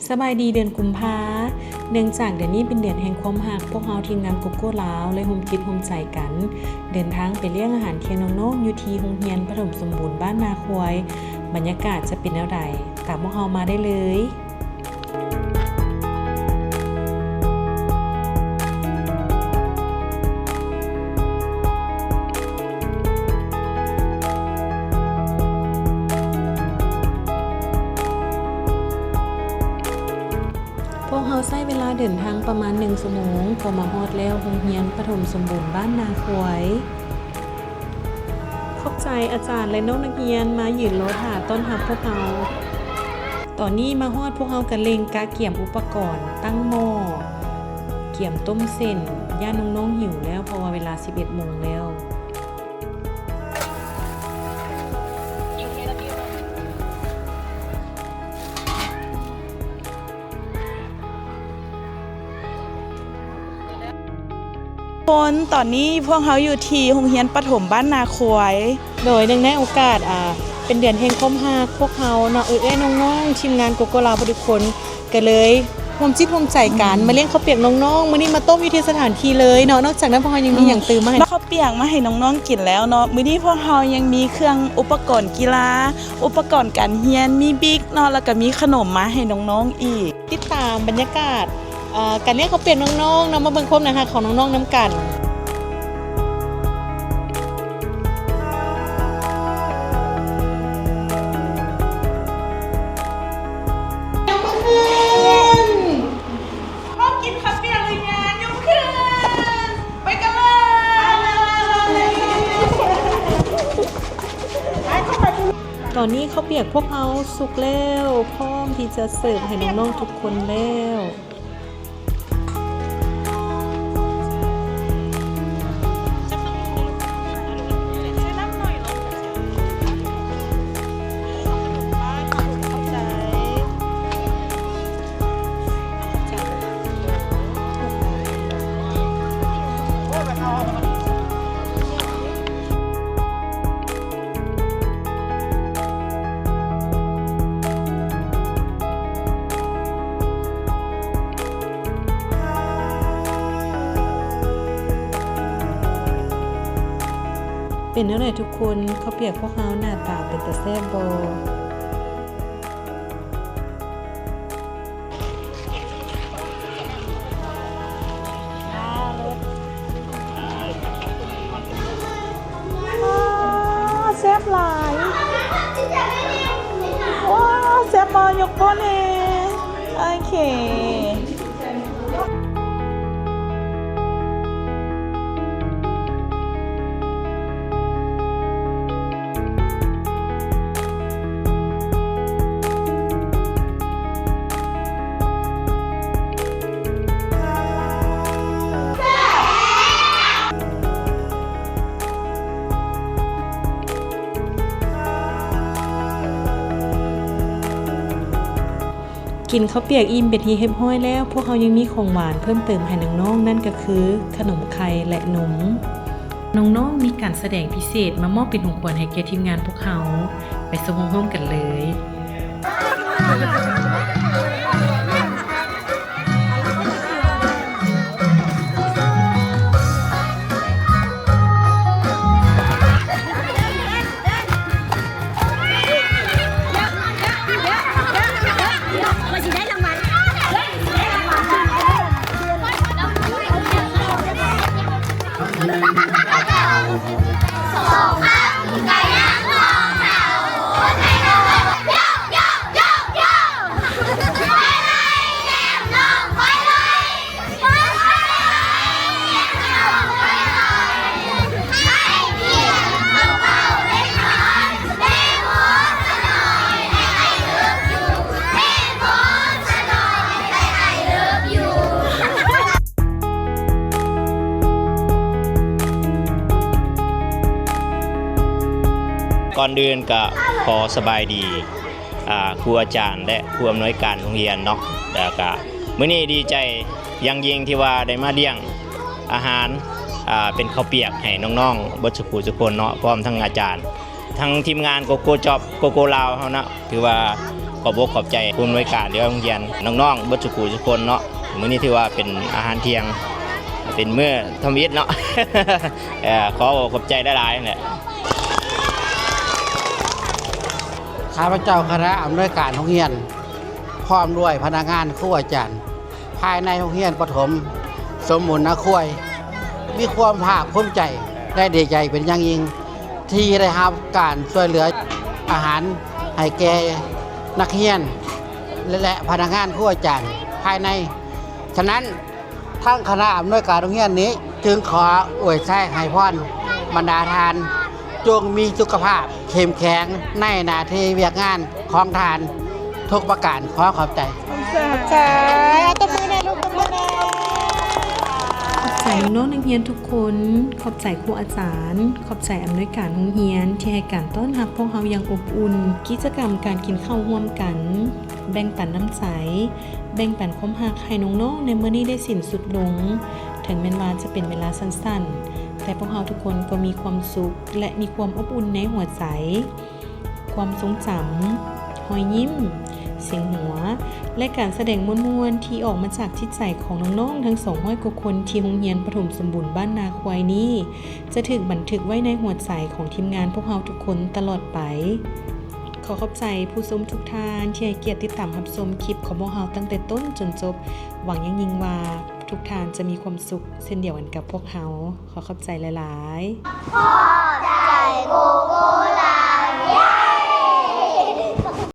ສະບາຍດີເດືອນກຸມພາ. ເນື່ອງຈາກເດືອນນີ້ເປັນເດືອນແຫ່ງຄວາມຮັກ, ພວກເຮົາທີມງານໂກໂກ້ລາວເລີຍຮ່ວມຈິດຮ່ວມໃຈກັນ ເດີນທາງໄປລ້ຽງອາຫານທ່ຽງນ້ອງໆ ຢູ່ທີ່ໂຮງຮຽນປະຖົມສົມບູນບ້ານນາຄວາຍ. ບັນຍາກາດຈະເປັນແນວໃດ? ຕາມພວກເຮົາມາໄດ້ເລີຍ. ພວກເຮົາໃຊ້ເວລາເດີນທາງປະມານໜຶ່ງຊົ່ວໂມງ ກໍມາຮອດແລ້ວ ໂຮງຮຽນປະຖົມສົມບູນບ້ານນາຄວາຍ. ຂອບໃຈອາຈານ ແລະ ນ້ອງນັກຮຽນມາຢືນລໍຖ້າຕ້ອນຮັບພວກເຮົາ. ຕອນນີ້ມາຮອດ ພວກເຮົາກະເລັ່ງກະກຽມອຸປະກອນ, ຕັ້ງໝໍ້, ກຽມຕົ້ມເສັ້ນ, ຢ້ານນ້ອງໆຫິວແລ້ວ ເພາະວ່າເວລາສິບເອັດໂມງແລ້ວ. ຄົນ ຕອນນີ້ພວກເຮົາຢູ່ທີ່ໂຮງຮຽນປະຖົມບ້ານນາຄວາຍ. ໂດຍ ເນື່ອງໃນໂອກາດ ອ່າ ເປັນເດືອນແຫ່ງຄວາມຮັກ ພວກເຮົາເນາະ ເອື້ອຍໆນ້ອງໆ ທີມງານໂກໂກ້ລາວເບິດທຸກຄົນ ກະເລີຍຮ່ວມຈິດຮ່ວມໃຈກັນ ອືມ ມາລ້ຽງເຂົ້າປຽກນ້ອງໆ ມື້ນີ້ມາຕົ້ມຢູ່ທີ່ສະຖານທີ່ເລີຍເນາະ. ນອກຈາກນັ້ນພວກເຮົາຍັງມີຫຍັງຕື່ມມາໃຫ້? ເຮົາເຂົ້າປຽກມາໃຫ້ນ້ອງໆກິນແລ້ວເນາະ ມື້ນີ້ພວກເຮົາຍັງມີເຄື່ອງອຸປະກອນກິລາ ອຸປະກອນການຮຽນ ມີບິກເນາະ ແລ້ວກະມີຂະໜົມມາໃຫ້ນ້ອງໆອີກ. ຕິດຕາມບັນຍາກາດ ເອີ ການລ້ຽງເຂົ້າປຽກນ້ອງໆເນາະ ມາເບິ່ງຄວາມໜ້າຮັກຂອງນ້ອງໆນຳກັນ. ຍົກມືຂຶ້ນ. ພ້ອມກິນເຂົ້າປຽກຫຼືຍັງ? ຍົກຂຶ້ນ. ໄປກັນເລີຍ. ຕອນນີ້ເຂົ້າປຽກພວກເຮົາສຸກແລ້ວ ພ້ອມທີ່ຈະເສີບໃຫ້ນ້ອງໆທຸກຄົນແລ້ວ. ເປັນແນວໃດທຸກຄົນ? ເຂົ້າປຽກພວກເຮົາໜ້າຕາເປັນຕາແຊບບໍ່? ວ້າວ ແຊບຫຼາຍ. ວ້າວ ແຊບບໍ່? ຍົກໂປ້ແດ່. ໂອເຄ. ກິນເຂົ້າປຽກອີ່ມເປັນທີ່ຮຽບຮ້ອຍແລ້ວ, ພວກເຮົາຍັງມີຂອງຫວານເພີ່ມເຕີມໃຫ້ນ້ອງໆ, ນັ້ນກໍຄືຂະໜົມໄຂ່ ແລະ ນົມ. ນ້ອງໆມີການສະແດງພິເສດມາມອບເປັນຂອງຂວັນໃຫ້ແກ່ທີມງານພວກເຮົາ. ໄປຊົມພ້ອມໆກັນເລີຍ. ກ່ອນອື່ນກະຂໍສະບາຍດີ ອ່າ ຄູອາຈານ ແລະ ຜູ້ອຳນວຍການໂຮງຮຽນເນາະ. ແລ້ວກະມື້ນີ້ດີໃຈຢ່າງຍິ່ງທີ່ວ່າໄດ້ມາລ້ຽງອາຫານ ອ່າ ເປັນເຂົ້າປຽກໃຫ້ນ້ອງໆເບິດສູ່ຜູ້ສູ່ຄົນເນາະ, ພ້ອມທັງອາຈານ ທັງທີມງານໂກໂກ້ຈ໋ອບ ໂກໂກ້ລາວເຮົາເນາະ. ຖືວ່າ ຂອບອົກຂອບໃຈຜູ້ອຳນວຍການ ຫຼື ໂຮງຮຽນ ນ້ອງໆ ເບິດສູ່ຜູ້ສູ່ຄົນເນາະ. ມື້ນີ້ຖືວ່າເປັນອາຫານທ່ຽງ ເປັນມື້ທຳອິດເນາະ. ເອີ ຂໍຂອບໃຈຫຼາຍໆ ແຫຼະ. ຂ້າພະເຈົ້າຄະນະອຳນວຍການໂຮງຮຽນ ພ້ອມດ້ວຍພະນັກງານ, ຄູອາຈານ ພາຍໃນໂຮງຮຽນປະຖົມສົມບູນນາຄວາຍ ມີຄວາມພາກພູມໃຈ ແລະ ດີໃຈເປັນຢ່າງຍິ່ງ ທີ່ໄດ້ຮັບການຊ່ວຍເຫຼືອອາຫານໃຫ້ແກ່ນັກຮຽນ ແລະ ພະນັກງານ, ຄູອາຈານພາຍໃນ. ສະນັ້ນ, ທາງຄະນະອຳນວຍການໂຮງຮຽນນີ້ ຈຶ່ງຂໍອວຍໄຊໃຫ້ພອນບັນດາທ່ານ ຈົ່ງມີສຸຂະພາບເຂັ້ມແຂງໃນໜ້າທີ່ວຽກງານຂອງທ່ານທຸກປະການ. ຂໍຂອບໃຈ. ຂອບໃຈ. ຕົບມືແດ່ລູກ, ຕົບມືແດ່. ຂອບໃຈນ້ອງໆນັກຮຽນທຸກຄົນ, ຂອບໃຈຄູອາຈານ, ຂອບໃຈອຳນວຍການໂຮງຮຽນທີ່ໃຫ້ການຕ້ອນຮັບພວກເຮົາຢ່າງອົບອຸ່ນ. ກິດຈະກຳການກິນເຂົ້າຮ່ວມກັນ, ແບ່ງປັນນ້ຳໃຈ, ແບ່ງປັນຄວາມຮັກໃຫ້ນ້ອງໆໃນມື້ນີ້ໄດ້ສິ້ນສຸດລົງ. ເຖິງແມ່ນວ່າຈະເປັນເວລາສັ້ນໆ, ແຕ່ພວກເຮົາທຸກຄົນກໍມີຄວາມສຸກ ແລະ ມີຄວາມອົບອຸ່ນໃນຫົວໃຈ. ຄວາມຊົງຈຳ, ຮອຍຍິ້ມ, ສຽງຫົວ ແລະ ການສະແດງມ່ວນໆທີ່ອອກມາຈາກຈິດໃຈຂອງນ້ອງໆທັງສອງຮ້ອຍກວ່າຄົນທີ່ໂຮງຮຽນປະຖົມສົມບູນບ້ານນາຄວາຍນີ້ ຈະຖືກບັນທຶກໄວ້ໃນຫົວໃຈຂອງທີມງານພວກເຮົາທຸກຄົນຕະຫຼອດໄປ. ຂໍຂອບໃຈຜູ້ຊົມທຸກທ່ານທີ່ໃຫ້ກຽດຕິດຕາມຮັບຊົມຄລິບຂອງພວກເຮົາຕັ້ງແຕ່ຕົ້ນຈົນຈົບ. ຫວັງຢ່າງຍິ່ງວ່າທຸກທ່ານຈະມີຄວາມສຸກເຊັ່ນດຽວກັນກັບພວກເຮົາ. ຂໍຂອບໃຈຫຼາຍໆ. ຂອບໃຈໂກ